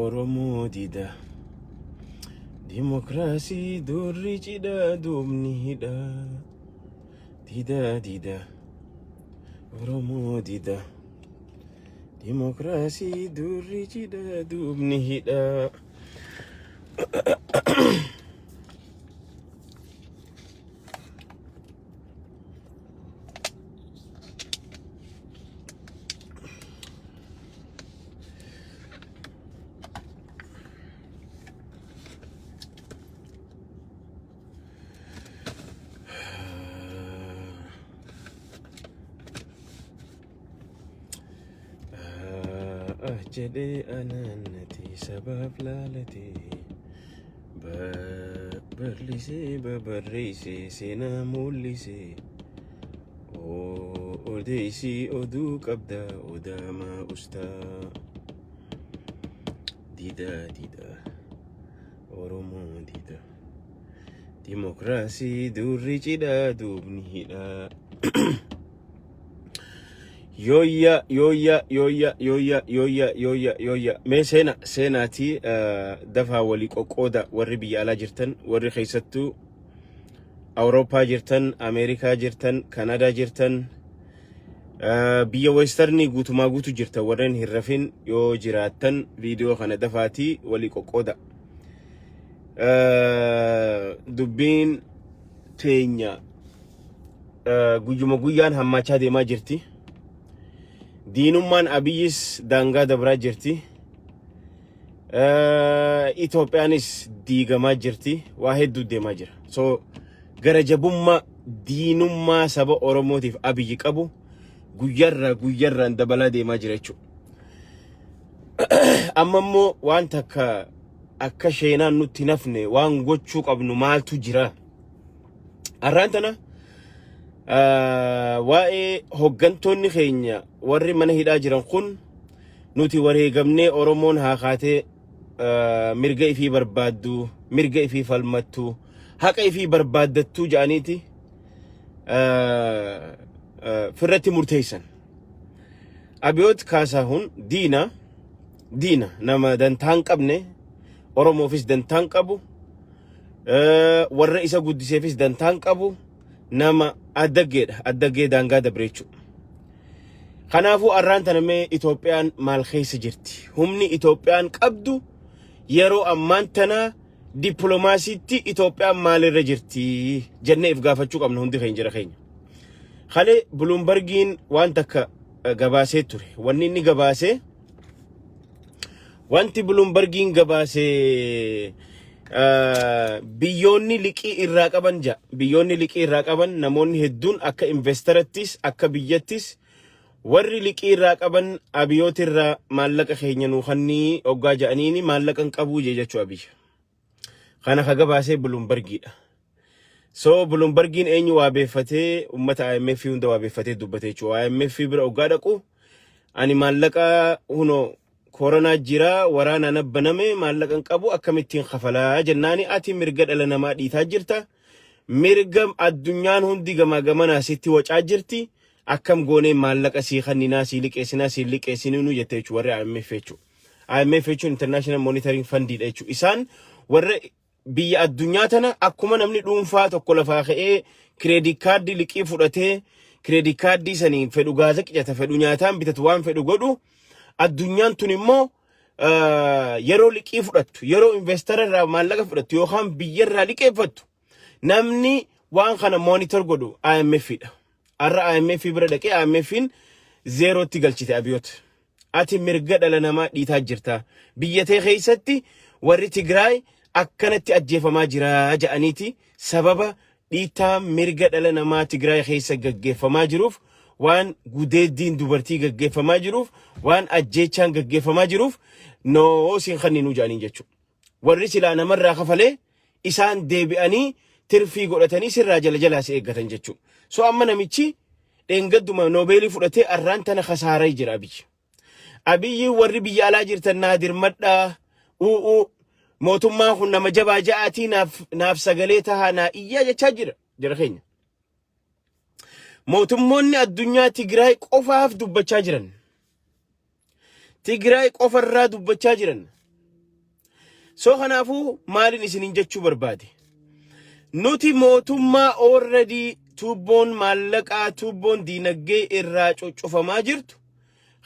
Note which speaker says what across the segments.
Speaker 1: Oromoo dida. Dimokiraasii durri cidha duubni hidha. Dida dida. Oromoo dida. Dimokiraasii durri cidha duubni hidha. Ah jedhee anaannati sabaaf laalate barlisee babarreessee seenaa mul'isee odeessii oduu qabda odaamaa ustaa dida dida Oromoo dida dimokiraasii durri cidha duubni hidha. Yooyya yooyya yooyya yooyya yooyya yooyya yooyya mee seena seenaatii dafaa walii qoqqooda warri biyya alaa jirtan warri keessattuu Awurooppaa jirtan Ameerikaa jirtan Kanaadaa jirtan biyya weestarnii guutumaa guutu jirtan warreen hin rafin yoo jiraattan viidiyoo kana dafaatii walii qoqqooda. Dubbiin teenya guyyuma guyyaan hammaachaa deemaa jirti. Diinummaan Abiyyis daangaa dabraa jirti. Itoophiyaanis diigamaa jirti. Waa hedduu deemaa jira. So gara jabummaa diinummaa saba Oromootiif Abiyyi qabu guyyarraa guyyarraan dabalaa deemaa jira jechuudha. Amma immoo waan takka akka sheenaan nutti hin hafne waan gochuu qabnu maaltu jira? Har'aan tana waa'ee hoggantoonni keenya warri mana hidhaa jiran kun nuti wareegamnee Oromoon haa kaatee mirga ifii barbaaddu, mirga ifii falmattu, haqa ifii barbaaddattuu jedhaniiti firratti murteessan. Abiyoot Kaasaahun diina diina nama dantaa hin qabne Oromoofis dantaa hin qabu warra isa guddiseefis dantaa hin qabu nama addaggeedha addaggee daangaa dabre jechuudha. Kanaafuu arraan tana mee Itoophiyaan maal keessa jirti? Humni Itoophiyaan qabdu yeroo ammaan tana dippiloomaasiitti Itoophiyaan maalirra jirti jennee if gaafachuu qabna hundi keenya jira keenya. Kalee Buluumbargiin waan takka gabaasee ture. Wanni inni gabaasee wanti Buluumbargiin gabaasee biyyoonni liqii irraa qaban ja'a. Biyyoonni liqii irraa qaban namoonni hedduun akka investarattis akka biyyattis warri liqii irraa qaban abiyooti irraa maallaqa keenya nuu kannii hoggaa ja'aniini maallaqa hin qabuu jee jechuu Abiyyi. Kana ka gabaasee Buluumbargiidha. So Buluumbargiin eenyu waabeeffatee uummata IMF hunda waabeeffatee dubbate jechuudha. IMF bira hoggaa dhaqu ani maallaqa hunoo koronaa jira waraanaan abbaname maallaqa hin qabu akkamittiin kafalaa jennaani ati mirga dhala namaa dhiitaa jirta. Mirga addunyaan hundi gamaa gamanaa sitti wacaa jirti. Akkam goonee maallaqa sii kanninaa sii liqeessinaa sii liqeessinuu jette jechuudha warri IMF jechuudha. IMF jechuun International Monitoring Fund dha jechuudha. Isaan warra biyya addunyaa tana akkuma namni dhuunfaa tokko lafaa ka'ee kireedit kaardii liqii fudhatee kireedit kaardii saniin fedhu gaaza qicata fedhu nyaataan bitatu waan fedhu godhu addunyaan tun immoo yeroo liqii fudhattu yeroo investara irraa maallaqa fudhattu yookaan biyya irraa liqeeffattu namni waan kana monitor godhu IMF dha. Har'a IMF bira dhaqee IMF'n zeerootti galchite Abiyoot. Ati mirga dhala namaa dhiitaa jirta. Biyya tee keessatti warri Tigraay akkanatti ajjeefamaa jira jedhaniiti sababa dhiittaa mirga dhala namaa Tigraay keessa gaggeeffamaa jiruuf waan gudeeddiin dubartii gaggeeffamaa jiruuf waan ajjeechaan gaggeeffamaa jiruuf noo siin kanninuu jedhaniin jechuudha. Warri silaa namarraa kafalee isaan deebi'anii tirfii godhatanii sirraa jala jalaa si eeggatan jechuudha. So amma namichi dheengadduma noobeelii fudhatee arraan tana kasaaree jira Abiyyi. Abiyyi warri biyya alaa jirtan naa dirmadhaa u'uu mootummaan kun nama jabaa ja'aatii naaf naaf sagalee tahaa naa iyyaa jechaa jira jara keenya. Mootummoonni addunyaa Tigraay qofaaf dubbachaa jiran. Tigraay qofarraa dubbachaa jiran. So kanaafuu maalin isinin jechuu barbaade? Nuti mootummaa already tuubboon maallaqaa, tuubboon diinagdee irraa cuccufamaa jirtu,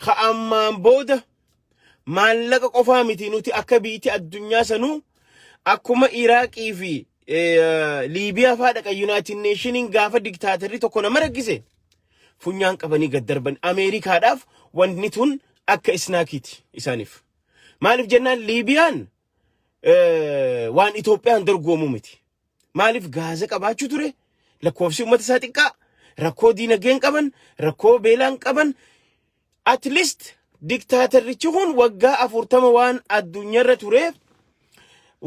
Speaker 1: ka ammaan booda maallaqa qofaa miti, nuti akka biitti addunyaa sanuu akkuma Iraaqii fi Liibiyaa faa dhaqa. United Nationiin gaafa diktaatarri tokko nama rakkise funyaan qabanii gad darban. Ameerikaadhaaf wanni tun akka snackiiti isaaniif. Maaliif jennaan, Liibiyaan waan Itoophiyaan dorgoomu miti. Maaliif? Gaaza qabaachuu ture, lakkoofsi uummata isaa xiqqaa, rakkoo diinagdeen qaban, rakkoo beelaan qaban. At least diktaatarrichi kun waggaa 40 waan addunyaarra tureef,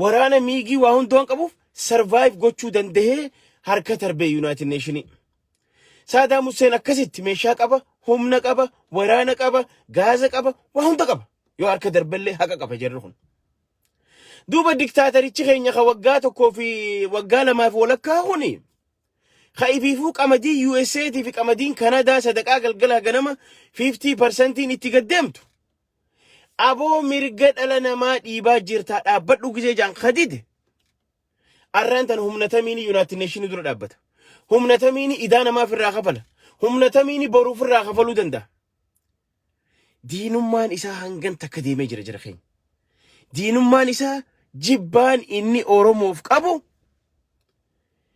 Speaker 1: waraana miigii waa hunda waan qabuuf, survive gochuu dandahee harka tarbee United Nationii. Saadaam Hussein akkasitti meeshaa qaba, humna qaba, waraana qaba, gaaza qaba, waa hunda qaba. Yoo harka darballee haqa qaba jarri kun. Duuba diktaatarichi keenya ka waggaa 1 fi waggaa 2 fi walakkaa kuni, ka ifiifuu qamadii USA fi qamadiin Kanadaa sadaqaa galgala ganama 50%iin itti gaddeemtu. Aboo, mirga dhala namaa dhiibaa jirtaa, dhaabbadhu gizee jaan kadide. Arraan tan humna tamiini United Nationii dura dhaabbata? Humna tamiini idaa namaaf irraa kafala? Humna tamiini boruuf irraa kafaluu danda'a? Diinummaan isaa hangan takka deemee jira jira keenya. Diinummaan isaa, jibbaan inni Oromoof qabu,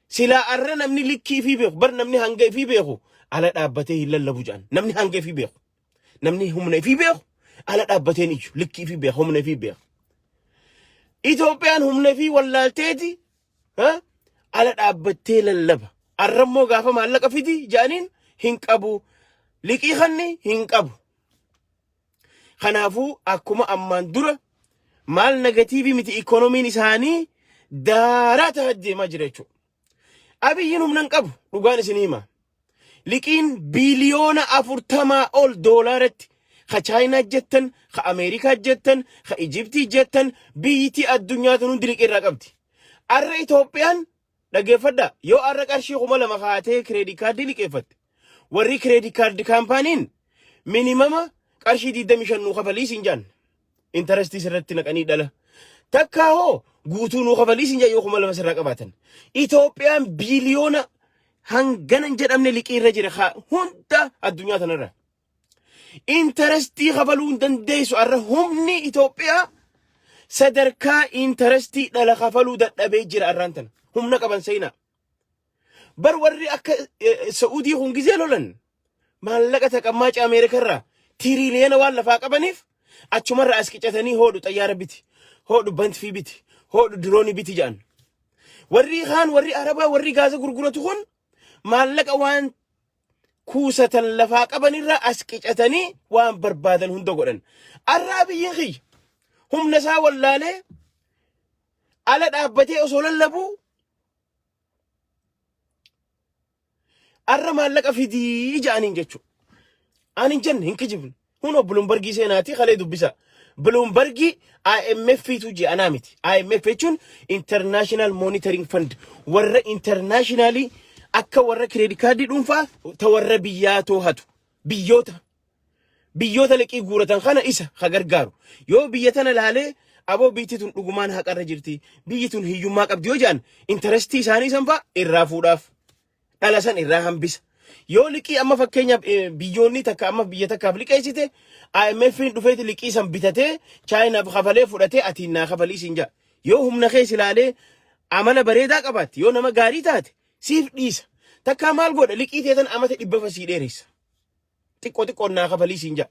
Speaker 1: silaa arra namni likkii fi beeku bar, namni hanga ifii beeku ala dhaabbatee hin lallabu jedhan. Namni hanga ifii beeku, namni humna ifii beeku ala dhaabbatee hin iyyu. Likkii ifii beeku, humna ifii beeku. Itoophiyaan humna ifii wallaalteeti ala dhaabbattee lallaba. Arrammoo gaafa maallaqa fidi jedhaniin hin qabu, liqii kanni hin qabu. Kanaafuu akkuma ammaan dura maal negative miti, ikoonomiin isaanii daaraa ta'aa deemaa jira jechuudha. Abiyyiin humna hin qabu, dhugaan isin hima. Liqiin biiliyoona 40 ol doolaaratti ka Chaayinaa jettan, ka Ameerikaa jettan, ka Ijiptii jettan, biyyittii addunyaa tun hundi liqii irraa qabdi. Arra Itoophiyaan, dhaggeeffadha, yoo arra qarshii 2000 kaatee credit cardii liqeeffatte, warri credit card companyn minimum qarshii 25 nuu kafalii siin jaan, interestii sirratti naqanii dhala. Takkaa hoo guutuu nuu kafalii siin jaan yoo 2000 sirraa qabaatan. Itoophiyaan biiliyoona hangana hin jedhamne liqii irra jira hunda addunyaa tanarra. Interestii kafaluu hin dandeessu. Arra humni Itoophiyaa sadarkaa interestii dhala kafaluu dadhabee jira arraan tana. Humna qaban seenaa. Bar warri akka Sa'uudii kun gizee lolan maallaqa taqammaaca Ameerikarraa tiriiliyoona waan lafaa qabaniif, achumarra as qicatanii hoodhu xayyaara biti, hoodhu bantfii biti, hoodhu diroonii biti jedhan. Warri kaan, warri Arabaa, warri gaaza gurguratu kun maallaqa waan kuusatan lafaa qabanirraa as qicatanii waan barbaadan hunda godhan. Arraa biyyi kiyya humna isaa wallaalee ala dhaabbatee osoo lallabuu, arra maallaqa fidii ja'aniin jechuudha. Ani hin jenne, hin kijibne. Hunoo Bloombergii seenaatii kalee dubbisa. Bloombergii IMF tu je'anaa miti. IMF jechuun International Monitoring Fund, warra internationally akka warra credit cardii dhuunfaa ta warra biyyaa too'atu, biyyoota liqii guuratan kana isa ka gargaaru. Yoo biyya tana laalee, aboo biyyi tun dhugumaan haqarra jirti, biyyi tun hiyyummaa qabdi yoo jedhan, interestii isaanii san fa'a irraa fuudhaaf, dhala san irraa hambisa. Yoo liqii amma fakkeenyaaf biyyoonni takka amma biyya takkaaf liqeessite, IMF'n dhufeeti liqii san bitatee Chaayinaaf kafalee fudhatee, atiin naa kafalii siin jedha. Yoo humna keessa ilaalee amala bareedaa qabaatte, yoo nama gaarii taate, siif dhiisa. Takkaa maal godha? Liqii teetan amata 100 sii dheeressa. Xiqqoo xiqqoon naa kafalii siin jedha.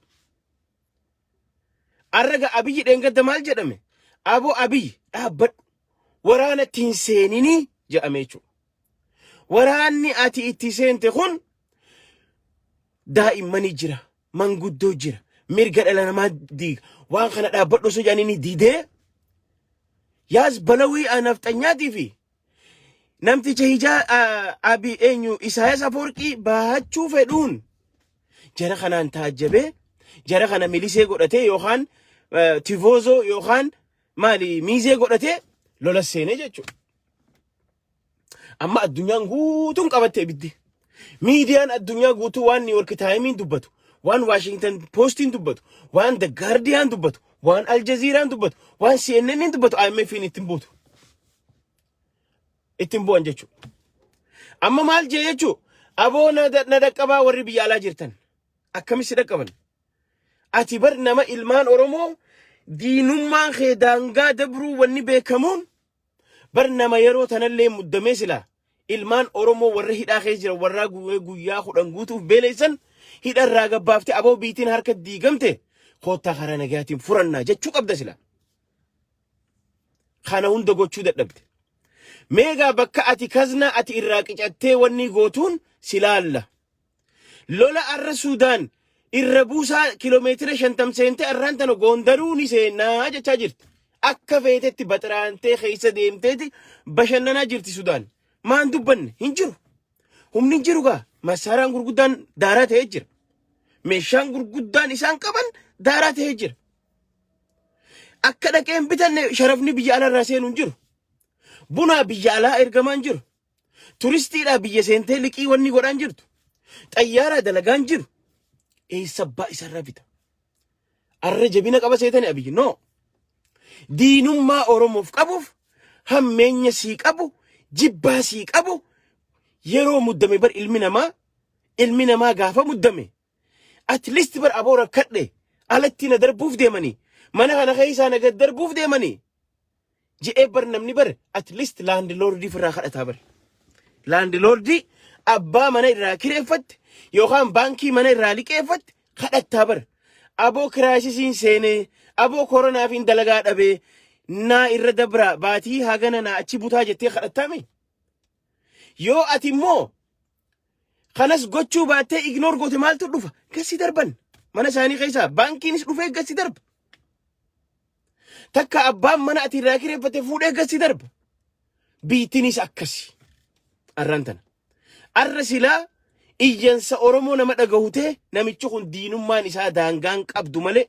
Speaker 1: Arraga Abiyyi dheengadda maal jedhame? Aboo Abiyyi, dhaabbadhu. Waraana itti hin seeninii jedhame jechuudha. Waraanni ati itti seente kun daa'immanii jira, manguddoo jira, mirga dhala namaa diiga. Waan kana dhaabbadhu osoo jedhanii diidee, yaas balawii nafxanyaatii fi namticha hijaa Abi eenyu Isaayyaas Afoorqii baachuu fedhuun jara kanaan taajjabee, jara kana milisee godhatee yookaan tivoozoo yookaan maali miizee godhatee lola seenee jechuudha. Amma addunyaan guutuun qabatte ibiddi. Miidiyaan addunyaa guutuu waan New York Timesiin dubbatu, waan Washington Postiin dubbatu, waan The Guardian dubbatu. Waan Aljaziiraan dubbatu, waan CNN dubbatu IMF'n ittiin buutu. Ittiin bu'an jechuudha. Amma maal jee jechuudha? Aboo, na dhaqqabaa warri biyya alaa jirtan. Akkamitti dhaqqaban? Ati bar nama ilmaan Oromoo diinummaan kee daangaa dabruu wanni beekamuun bar nama yeroo tanallee muddamee silaa ilmaan Oromoo warra hidhaa keessa jiran, warra guyyaa 10 guutuuf beeleessan, hidharraa gabbaaftee, aboo biitiin harka diigamte, koottaa karaa nagaatiin furannaa jechuu qabda sila. Kana hunda gochuu dadhabde. Meegaa bakka ati kaznaa ati irraa qicattee wanni gootuun silaalla. Lola arra Suudaan irra buusaa kiloomeetira 50 seentee arraan tana Goondaruu ni seenaa jechaa jirti. Akka feetetti baxiraantee keessa deemteeti bashannanaa jirti Sudaan. Maan dubbanne hin jiru. Humni hin jiru gaa. Massaaraan gurguddaan daaraa ta'ee jira. Meeshaan gurguddaan isaan qaban daaraa ta'ee jira. Akka dhaqee hin bitanne sharafni biyya alaarraa seenu hin jiru. Bunaa biyya alaa ergamaa hin jiru. Turistiidhaa biyya seentee liqii wanni godhaan jirtu. Xayyaaraa dalagaan jiru. Eessa abbaa isarraa bita? Arra jabina qaba seetani Abiyyi? No. Diinummaa Oromoof qabuuf, hammeenya sii qabu, jibbaa sii qabu, yeroo muddame bar ilmi namaa gaafa muddame at least bar aboo rakkadhe, alatti na darbuuf deemanii, mana kana keessaa na gad darbuuf deemanii je'ee bar namni bar at least landlordii irraa kadhataa bar. Landlordii abbaa mana irraa kireeffatte yookaan baankii mana irraa liqeeffatte kadhattaa bar. Aboo, crisisiin seenee, aboo koronaaf hin dalagaa dhabee, naa irra dabraa, baatii hagana naa achi butaa jettee kadhattaame. Yoo ati immoo kanas gochuu baattee ignore goote, maaltu dhufa? Gasi darban. Mana isaanii keessaa baankiinis dhufee gasi darba. Takka abbaan mana ati irraa kireeffate fuudhee gasi darba. Biittinis akkasi. Arraan tana. Arra silaa iyyansa Oromoo nama dhagahutee, namichi kun diinummaan isaa daangaan qabdu malee,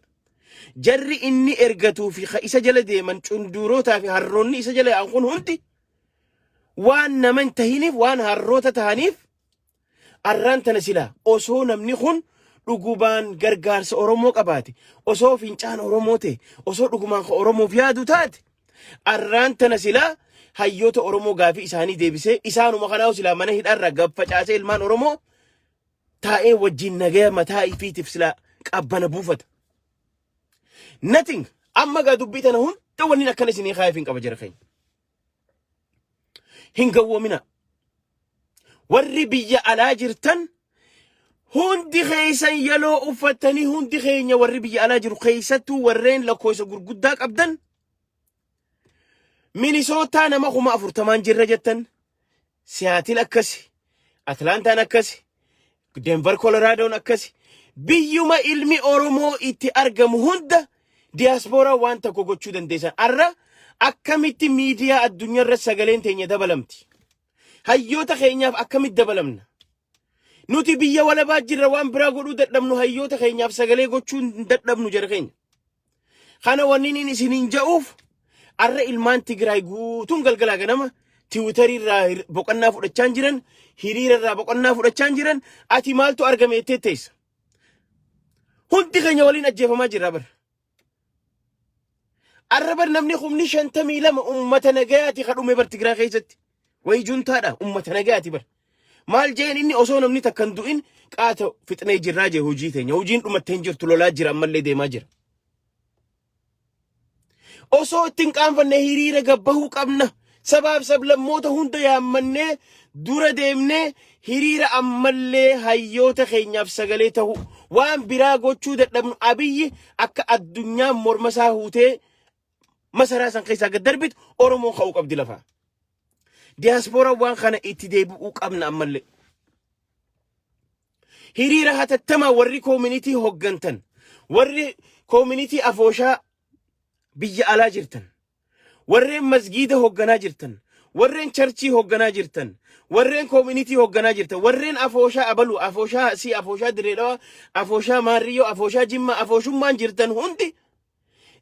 Speaker 1: jarri inni ergatuu fi ka isa jala deeman, cunduurootaa fi harroonni isa jala yaa'an kun hundi waan nama hin tahiniif, waan harroota tahaniif, arraan tana silaa osoo namni kun dhugumaan gargaarsa Oromoo qabaate, osoo fincaan Oromoo ta'e, osoo dhugumaan ka Oromoof yaadu taate, arraan tana silaa hayyoota Oromoo gaafii isaanii deebisee, isaanuma kanaa silaa mana hidhaarraa gaffacaasee, ilmaan Oromoo taa'ee wajjin nagaya mataa ifiitiif silaa qabbana buufata. Nothing. Amma gaa dubbii tana hunda wanni akkana isinii kaayef hin qaba jira keenya. Hin gawwoomina. Warri biyya alaa jirtan hundi keessan yellow uffattanii, hundi keenya warri biyya alaa jiru, keessattuu warreen lakkoofsa gurguddaa qabdan, Minisootaa nama 40,000 jirra jettan, Siyaatil akkasi, Atlaantaan akkasi, Denver Koloraadoon akkasi, biyyuma ilmi Oromoo itti argamu hunda diyaaspooraa waan tokko gochuu dandeessan. Arra akkamitti miidiyaa addunyaarra sagaleen teenya dabalamti? Hayyoota keenyaaf akkamitti dabalamna? Nuti biyya walabaa jirra, waan biraa godhuu dadhabnu, hayyoota keenyaaf sagalee gochuu hin dadhabnu jara keenya. Kana wanni inni isiniin ja'uuf, arra ilmaan Tigraay guutuun galgalaa ganama Tiwiitarii irraa boqonnaa fudhachaa jiran, hiriira irraa boqonnaa fudhachaa jiran, ati maaltu argame jettee teessa? Hundi keenya waliin ajjeefamaa jirra bara. Arra bar namni 52,000 ummata nagayaati ka dhume bar Tigraay keessatti. Wayi juntaadha, ummata nagayaati bar. Maal jeen inni? Osoo namni takka hin du'in qaata fixnee jirraa jee. Hojii teenya hojiin dhumattee hin jirtu, lolaa jira, ammallee deemaa jira. Osoo ittiin qaanfanne hiriira gabbahuu qabna. Sabaaf sablammoota hunda yaammannee dura deemnee hiriira ammallee hayyoota keenyaaf sagalee ta'u, waan biraa gochuu dadhabnu, Abiyyi akka addunyaan morma isaa huutee masaraa san keessaa gad darbitu Oromoon ka'uu qabdi lafaa. Diyaaspooraan waan kana itti deebi'uu qabna ammallee. Hiriira hatattamaa warri community hoggantan, warri community afooshaa biyya alaa jirtan, warreen masgiida hogganaa jirtan, warreen churchii hogganaa jirtan, warreen community hogganaa jirtan, warreen afooshaa abalu, afooshaa si, afooshaa Direedhawa, afooshaa Maarriyyoo, afooshaa Jimmaa, afooshummaan jirtan hundi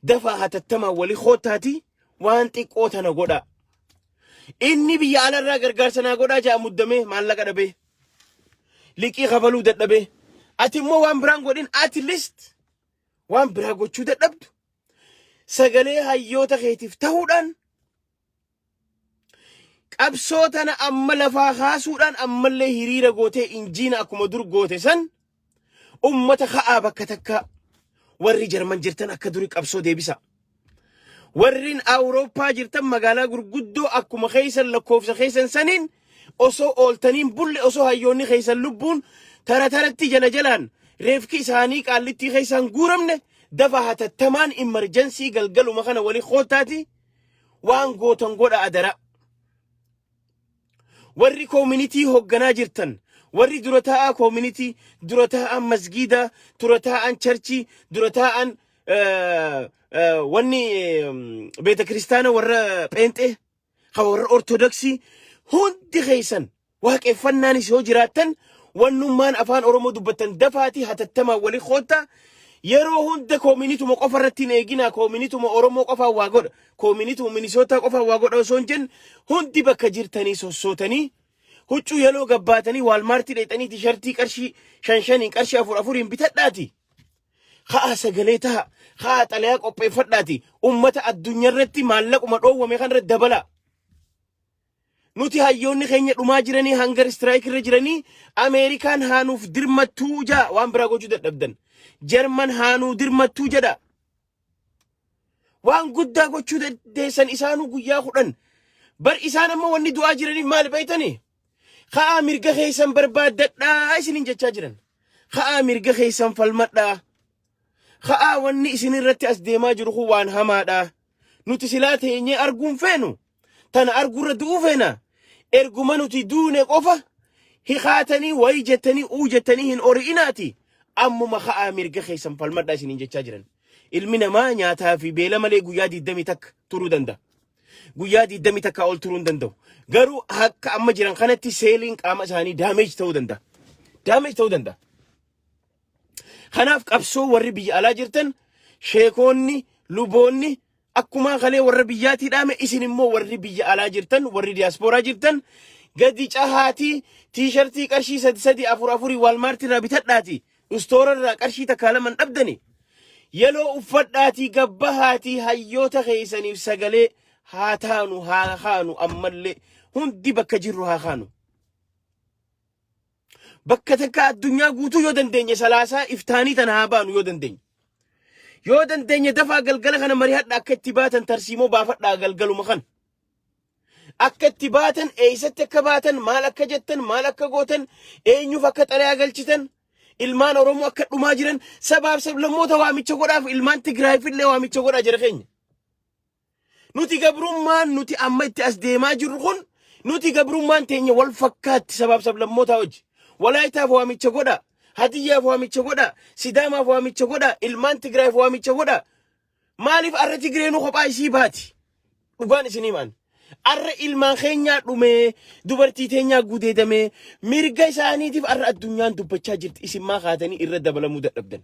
Speaker 1: dafaa hatattamaa walii koottaati waan xiqqoo tana godhaa. Inni biyya alarraa gargaarsa naa godhaa ja'a muddamee maallaqa dhabee, liqii kafaluu dadhabee, ati immoo waan biraan godhin, at least waan biraa gochuu dadhabdu. Sagalee hayyoota keetiif ta'uudhaan, qabsoo tana amma lafaa kaasuudhaan, ammallee hiriira gootee injiina akkuma dur goote san ummata ka'aa. Bakka takka warri Jarman jirtan akka duri qabsoo deebisa. Warrin Awurooppaa jirtan magaalaa gurguddoo akkuma keessan lakkoofsa keessan saniin osoo ooltaniin bulle, osoo hayyoonni keessan lubbuun tara taratti jala jalaan reefki isaanii Qaallittii keessaan guuramne, dafa hatattamaan emergency galgaluma kana walii koottaati waan gootan godha adara. Warri community hoogganaa jirtan, warri dura taa'aa community, dura taa'aan masgiidaa, dura taa'aan church, dura taa'aan wanni beeta kiristaana, warra pheenxee, ka warra Ortodoksii, hundi keessan waaqeffannaanis yoo jiraattan, wannummaan afaan Oromoo dubbattan, dafaatii hatattamaan walii koottaa. Yeroo hunda communityuma qofa irratti hin eeginaa. Communityuma Oromoo qofaan waa godha, communityuma Minisootaa qofaan waa godha osoo hin jenne, hundi bakka jirtanii sossootanii huccuu yellow gabbaatanii Walmartii dheexanii T-shirtii qarshii shan shaniin, qarshii afur afuriin bitadhaati. Ka'a sagalee ta'a, ka'a xalayaa qopheeffadhaati. Ummata addunyaa irratti maallaquma dhoowwame kanarra dabala. Nuti hayyoonni keenya dhumaa jiranii, hunger strike irra jiranii, Ameerikaan haanuuf dirmattuu jaa waan biraa gochuu dadhabdan. Jarman haanuu dirmattuu jedha. Waan guddaa gochuu dandeessan isaanuu guyyaa 10. Bar isaan ammoo wanni du'aa jiraniif maali beektanii? Ka'aa mirga keessan barbaaddadhaa isiniin jechaa jiran. Ka'aa mirga keessan falmadhaa. Ka'aa, wanni isin irratti as deemaa jiru kun waan hamaadha. Nuti silaa teenyee arguun feenu. Tana arguurra du'uu feena. Erguma nuti duune qofa hikaatanii wayii jettanii uu jettanii hin ori'inaati. Ammuma ka'aa mirga keessan falmadhaa isiniin jechaa jiran. Ilmi namaa nyaataa fi beela malee guyyaa 21 turuu danda'a. Guyyaa 21 ol turuu hin danda'u. Garuu akka amma jiran kanatti celliin qaama isaanii damage ta'uu danda'a. Damage ta'uu danda'a. Kanaaf qabsoo warri biyya alaa jirtan, sheekoonni, luboonni, akkuma kalee warra biyyaatii dhaame, isin immoo warri biyya alaa jirtan, warri diyaaspooraa jirtan, gadi cahaatii T-shirtii qarshii sadi sadi, afur afurii Walmartii irraa bitadhaati. Store irraa qarshii takkaa laman dhabdani. Yellow uffadhaatii gabbahaatii hayyoota keessaniif sagalee haa taanu, haa kaanu, ammallee hundi bakka jirru haa kaanu. Bakka takka addunyaa guutuu yoo dandeenye salaasaa iftaanii tana haa baanu yoo dandeenye. Yoo dandeenye dafaa galgala kana mari'adha, akka itti baatan tarsiimoo baafadhaa galgaluma kana. Akka itti baatan, eessatti akka baatan, maal akka jettan, maal akka gootan, eenyuuf akka xalayaa galchitan, ilmaan Oromoo akka dhumaa jiran sabaaf sablammoota waamicha godhaaf, ilmaan Tigraayif illee waamicha godhaa jira keenya. Nuti gabrummaan nuti amma itti as deemaa jirru kun, nuti gabrummaan teenya wal fakkaatti sabaaf sablammootaa wajji. Walaayitaaf waamicha godha. Hadiyyaaf waamicha godha. Sidaamaaf waamicha godha. Ilmaan Tigraayif waamicha godha. Maaliif arra Tigreenuu kophaa isii baati? Dhugaan isinii maan? Arra ilmaan keenyaa dhumee, dubartii teenyaa gudeedamee, mirga isaaniitiif arra addunyaan dubbachaa jirti. Isin maa kaatanii irra dabalamuu dadhabdan?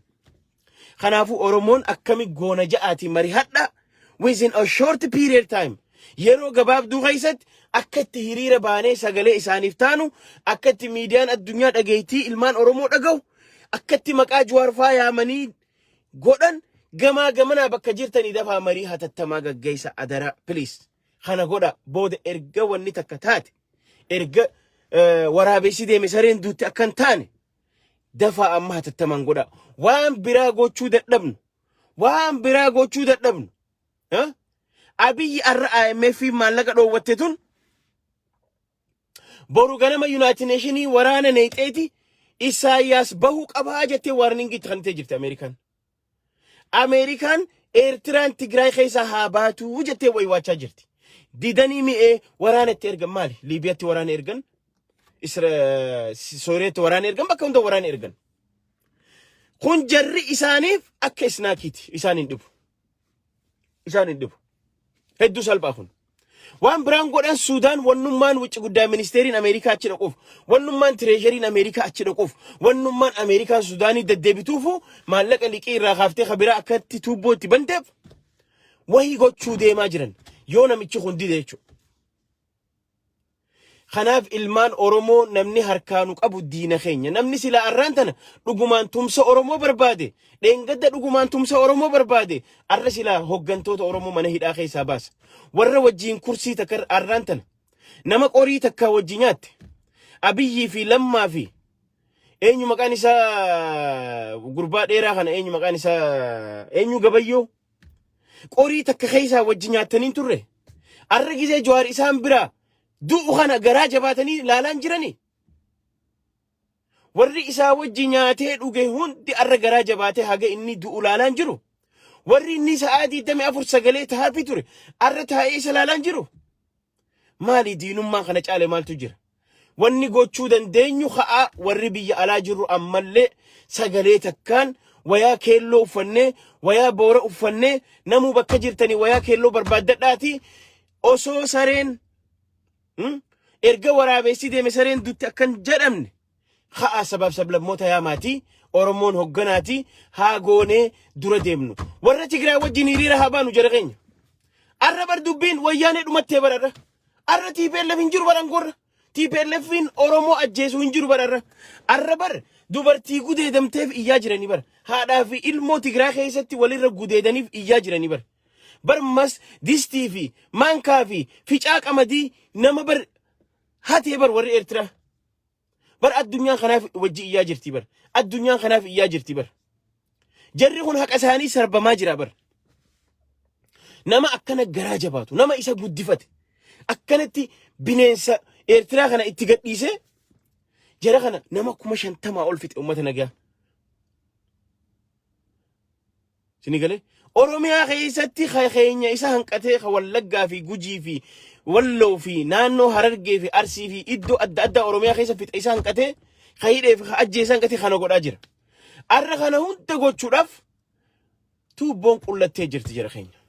Speaker 1: Kanaafuu Oromoon akkami goona ja'aati marihadha. Within a short period time, yeroo gabaabduu keessatti akka itti hiriira baanee sagalee isaaniif taanu, akka itti miidiyaan addunyaa dhageettii ilmaan Oromoo dhaga'u, akka itti maqaa Jawaar faa yaamanii godhan, gamaa gamanaa bakka jirtanii dafaa marii hatattamaa gaggeessa adara, please. Kana godha. Booda erga wanni takka taate, erga waraabessi deeme sareen duutti akka hin taane, dafaa amma hatattamaan godha. Waan biraa gochuu dadhabnu, waan biraa gochuu dadhabnu. Abiyyi arra IMF maallaqa dhoowwatte tun boru ganama United Nationii waraana neexeeti Isaayyaas bahuu qabaa jettee warningii itti kennitee jirti Ameerikaan. Ameerikaan Eertiraan Tigraay keessaa haa baatuu jettee waywaachaa jirti. Didanii mi'ee waraana itti ergan. Maali? Liibiyaatti waraana ergan, Sooriyaatti waraana ergan, bakka hunda waraana ergan. Kun jarri isaaniif akka snackiiti, isaan hin dhibu. Isaan hin dhibu. Hedduu salphaa kun. Waan biraan godhan Suudaan wannummaan wucci guddaa ministeeriin Ameerikaa achi dhaquuf, wannummaan treasuryiin Ameerikaa achi dhaquuf, wannummaan Ameerikaan Suudaanii deddeebituufu maallaqa liqii irraa kaaftee kabiraa akkatti tuubboo itti banteef wahii gochuu deemaa jiran yoo namichi kun dide jechuudha. Kanaaf ilmaan Oromoo namni harkaa nu qabu diina keenya. Namni silaa arraan tana dhugumaan tumsa Oromoo barbaade, dheengadda dhugumaan tumsa Oromoo barbaade, arra silaa hoggantoota Oromoo mana hidhaa keessaa baasa. Warra wajjiin kursii takka arraan tana nama qorii takka wajji nyaatte. Abiyyii fi Lammaa fi eenyu maqaan isaa gurbaa dheeraa kana eenyu maqaan isaa eenyu Gabayyoo qorii takka keessaa wajji nyaattanii turre. Arra gizee Jawaar isaan biraa du'u kana garaa jabaatanii laalaan jirani. Warri isaa wajji nyaatee dhuge hundi arra garaa jabaatee haga inni du'u laalaan jiru. Warri inni sa'aa 24 sagalee taa'aafii ture arra taa'ee isa laalaan jiru. Maali diinummaa kana caale maaltu jira? Wanni gochuu dandeenyu ka'aa warri biyya alaa jirru ammallee sagalee takkaan wayaa keelloo uffannee wayaa boora uffannee namuu bakka jirtanii wayaa keelloo barbaaddadhaati osoo sareen erga waraabessi deeme sareen dutti akkan jedhamne ka'aa sabaaf sablammoota yaamaatii Oromoon hogganaatii haa goonee dura deemnu. Warra Tigraay wajjin hiriira haa baanu jara keenya. Arra bar dubbiin wayyaanee dhumattee bararra. Arra TPLF hin jiru baran gorra. TPLFin Oromoo ajjeesu hin jiru bararra. Arra bar dubartii gudeedamteef iyyaa jiranii bar. Haadhaa fi ilmoo Tigraay keessatti walirra gudeedaniif iyyaa jiranii bar. Bar mas distii fi maankaa fi ficaa qamadii nama bar hatee bar warri Eertiraa. Bar addunyaan kanaaf wajji iyyaa jirti bar. Addunyaan kanaaf iyyaa jirti bar. Jarri kun haqa isaanii sarbamaa jira bar. Nama akkana garaa jabaatu, nama isa guddifate, akkanatti bineensa Eertiraa kana itti gadhiisee jara kana nama 50,000 ol fixe uummata nagaa. Sini galee Oromiyaa keessatti ka keenya isa hanqatee ka Wallaggaa fi Gujii fi Walloo fi naannoo Harargee fi Arsii fi iddoo adda addaa Oromiyaa keessa fixa isa hanqatee ka hidhee fi ka ajjeesa hanqatee kana godhaa jira. Arra kana hunda gochuudhaaf tuubboon qullattee jirti jara keenya.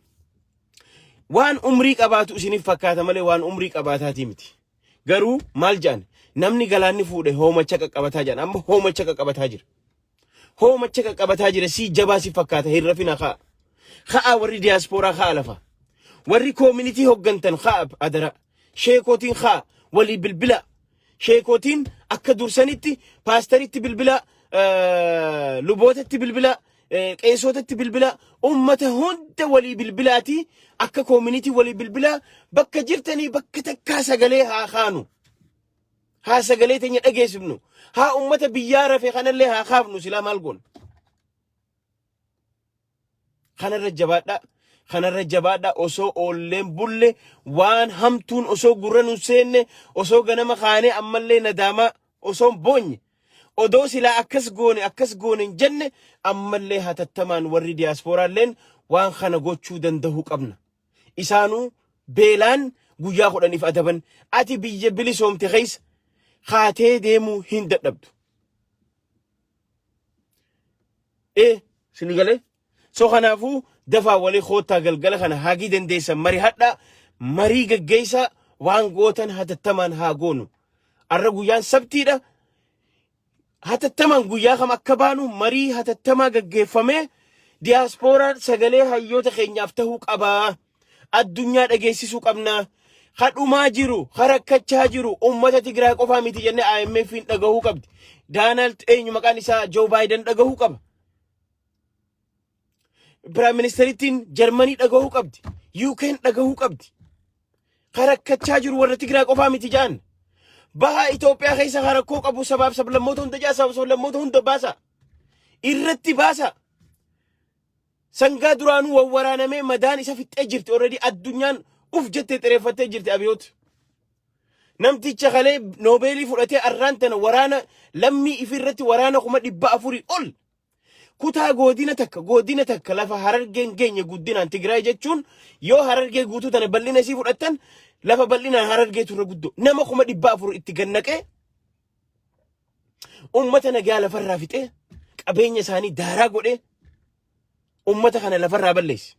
Speaker 1: Waan umrii qabaatu isiniif fakkaata malee waan umrii qabaataatii miti. Garuu maal jedhan namni galaanni fuudhe hoomacha qaqqabataa jedhan amma hoomacha qaqqabataa jira. Hoomacha qaqqabataa jira sii jabaa si fakkaata hin rafina ka'a. Ka'a warri diyaaspooraa ka'a lafa. Warri community hoggantan ka'a adara. Sheekootiin ka'a walii bilbila. Sheekootiin akka dursanitti paastaritti bilbila lubootatti bilbila qeessootatti bilbila ummata hunda walii bilbilaati akka community walii bilbilaa bakka jirtanii bakka takkaa sagalee haa kaanu. Haa sagalee teenya dhageessifnu. Haa ummata biyyaa rafe kanallee haa kaafnu silaa maal goona. Kanarra jabaadhaa. Kanarra jabaadhaa osoo oolleen bulle waan hamtuun osoo gurra nu seenne osoo ganama kaanee ammallee nadaamaa osoo hin boonye odoo silaa akkas goone akkas goone hin jenne ammallee hatattamaan warri diyaasporaalleen waan kana gochuu danda'uu qabna. Isaanuu beelaan guyyaa 10f adaban ati biyya bilisoomte keessa kaatee deemuu hin dadhabdu. Ee sini galee? So kanaafuu dafaa walii koottaa galgala kana hagii dandeessan marii hadhaa marii gaggeessaa waan gootan hatattamaan haa goonu. Arra guyyaan sabtiidha. Hatattamaan guyyaa kam akka baanu marii hatattamaa gaggeeffamee diyaaspooraan sagalee hayyoota keenyaaf ta'uu qabaa. Addunyaa dhageessisuu qabna. Kadhumaa jiru, ka rakkachaa jiru uummata Tigraay qofaa miti jennee IMF'n dhagahuu qabdi. Daanaald eenyu maqaan isaa Joo Baayiden dhagahuu qaba. Prime Ministerittiin Jarmanii dhagahuu qabdi. UK'n dhagahuu qabdi. Ka rakkachaa jiru warra Tigraay qofaa miti jaan. Baha Itoophiyaa keessa ka rakkoo qabu sabaaf sablammoota hunda jaa sabaaf sablammoota hunda baasa. Irratti baasa. Sangaa duraanuu wawwaraanamee madaan isa fixxee jirti already addunyaan uf jettee xireeffattee jirti abiyoot. Namticha kalee noobeelii fudhatee arraan tana waraana lammii ifirratti waraana 400,000 ol kutaa godina takka godina takka lafa harargeen geenye guddinaan Tigraay jechuun yoo harargee guutuu tana bal'ina isii fudhattan lafa bal'inaan harargee turre guddoo nama 400,000 itti gannaqee ummata nagaa lafarraa fixee qabeenya isaanii daaraa godhee ummata kana lafarraa balleesse.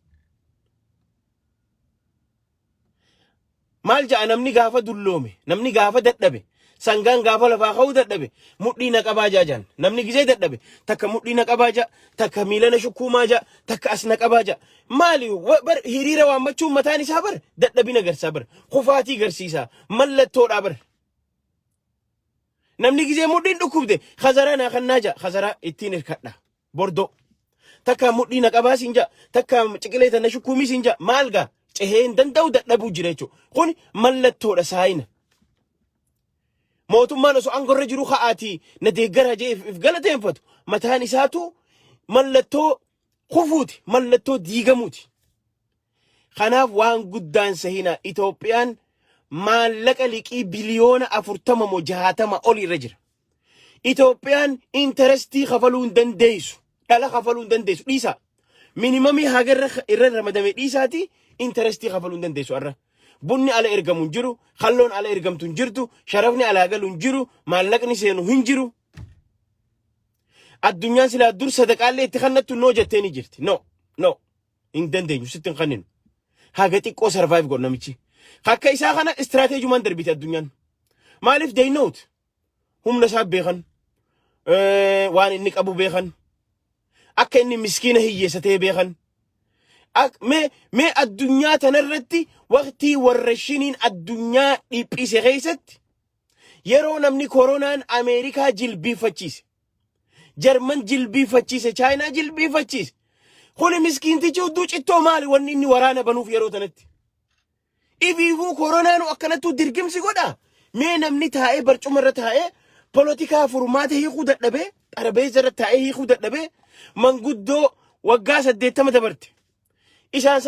Speaker 1: Maal ja'a namni gaafa dulloome, namni gaafa dadhabe, sangaan gaafa lafaa ka'uu dadhabe, mudhii na qabaa ja'a jaan. Namni gizee dadhabe, takka mudhii na qabaa ja'a, takka miila na shukkuumaa ja'a, takka as na qabaa ja'a. Maali bar hiriira waammachuun mataan isaa bar dadhabina garsiisa bar, kufaatii garsiisa, mallattoodhaa bar. Namni gizee mudhiin dhukkubde kazaraa naa kannaa ja'a. Kazaraa ittiin hirkadha. Bordoo. Takka mudhii na qabaa siin ja'a. Takka ciqilee tana shukkuumii siin ja'a. Maal gaa cehee hin danda'u, dadhabuu jira jechuudha. Kun mallattoodha, saayina. Mootummaan osoo aangorra jiru ka'aatii na deeggaraa jee if galateeffatu mataan isaatu mallattoo kufuuti, mallattoo diigamuuti. Kanaaf waan guddaan sahina, Itoophiyaan maallaqa liqii biliyoona 40 moo 60 ol irra jira. Itoophiyaan interestii kafaluu hin dandeessu. Dhala kafaluu hin dandeessu. Dhiisa. Minimumii haga irra ramadame dhiisaati, interestii kafaluu hin dandeessu har'a. Bunni ala ergamu hin jiru, kalloon ala ergamtu hin jirtu, sharafni alaa galu hin jiru, maallaqni seenu hin jiru. Addunyaan silaa dur sadaqaallee itti kannattu no jettee ni jirti. No, no, hin dandeenyu, sitti hin kanninu. Haga xiqqoo survive godhu namichi. Akka isaa kana istiraateejumaan darbite addunyaan. Maaliif? They know it. Humna isaa beekan. Waan inni qabu beekan. Akka inni miskiina hiyyeessa ta'e beekan. Mee addunyaa tanarratti waqtii warra shiniin addunyaa dhiphise keessatti, yeroo namni koronaan Ameerikaa jilbiifachiise, Jarman jilbiifachiise, Chaayinaa jilbiifachiise. Kuni miskiintichi hudduu cittoo maali wanni inni waraana banuuf yeroo tanatti? Ifiifuu koronaanu akkanattuu dirgimsi godha. Mee namni taa'ee, barcuma irra taa'ee polotikaa furmaata hiikuu dadhabee, xarabeessa irra taa'ee hiikuu dadhabee, manguddoo waggaa 80 dabarte. Isaan san